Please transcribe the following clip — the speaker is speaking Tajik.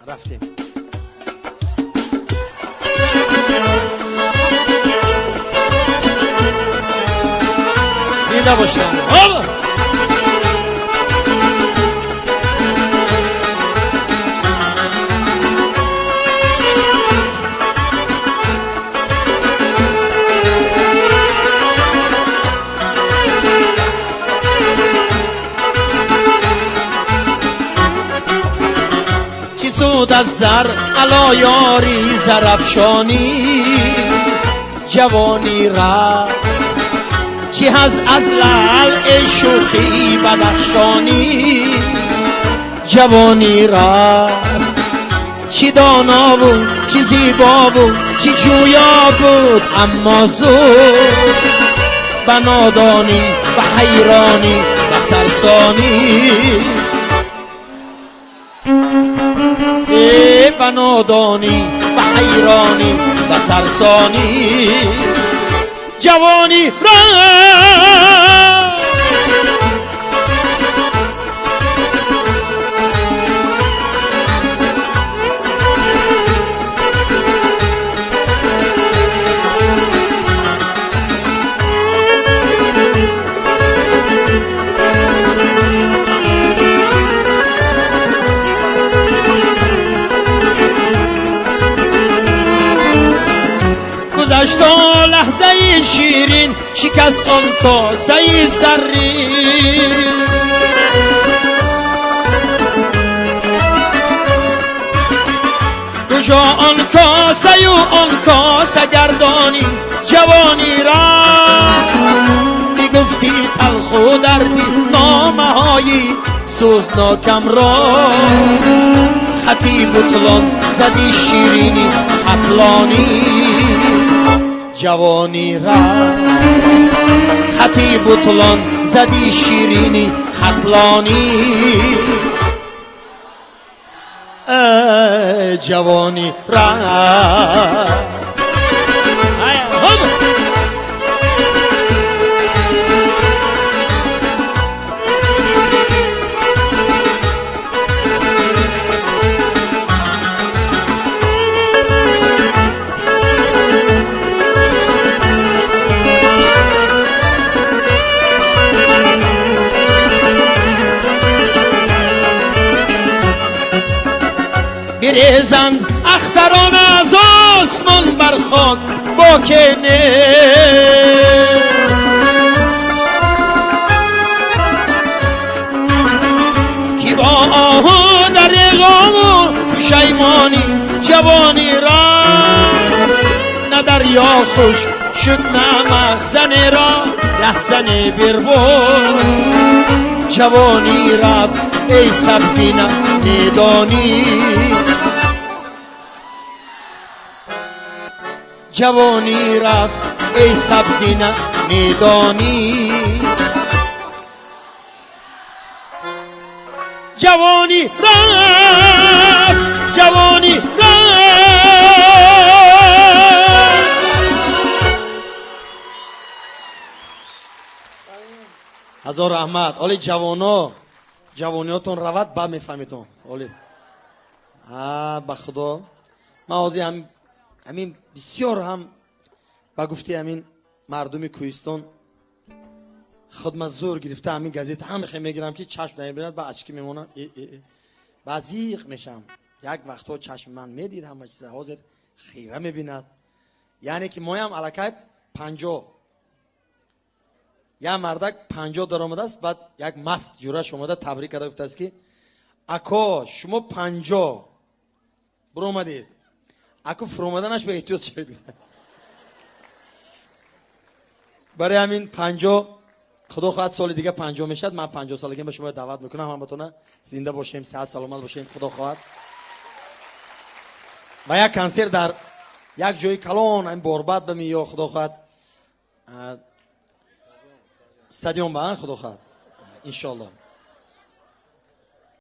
Рафтем. Зинда бошед. سود از زر علا یاری زرفشانی جوانی را چی هز از لعل ای شوخی بدخشانی جوانی را چی دانا بود چی زیبا بود چی جویا بود اما زود به نادانی و حیرانی و سرسانی به نادانی و حیرانی و سرسانی جوانی را گذشت لحظه شیرین شکست آن کاسه زرین کجا آن کاسه و آن کاسه گردانی جوانی را میگفتی تلخ و دردی نامه های سوزناکم را خطی بطلان زدی شیرینی خطلانی جوانی را خطی بطلان زدی شیرینی خطلانی ای جوانی را بریزند اختران از آسمان بر خاک با که نیست کی با آهو در غم و پشیمانی جوانی را نه دریا خوش شد نه مخزن را رهزن بربود جوانی رفت ای سبزینه میدانی جوانی رفت ای سبزینه میدانی جوانی رفت جوانی رفت. هزار رحمت. оли ҷавоно ҷавониётон равад ба мефаҳмитон. Оли ба худо ман ҳозир ҳамин бисёр ҳам ба гуфти ҳамин мардуми кӯҳистон худма зӯр гирифта ҳамин газета ҳам мегирам ки чашм намебинад ба очки мемонам ба зиқ мешам. Як вақтҳо чашми ман медид ҳама чиза, ҳозир хира мебинад. Яъне ки моям аллакай 50 як мардак 50 даромадааст, баъд як маст ҷураш омада табрик карда гуфтааст ки ако шумо 50 буромадед, ако фуромаданаш ба эҳтиёт шавед. Барои ҳамин 50 худо хоҳад соли дига 50 мешавад. Ман 50 солагиам ба шумо даъват мекунам, ҳаматона зинда бошем, сиҳат саломат бошем, худо хоҳад. Ва як консерт дар як ҷои калон ҳамин борбад ба миё худо хоҳад стадион ба худо хоҳад иншоалло.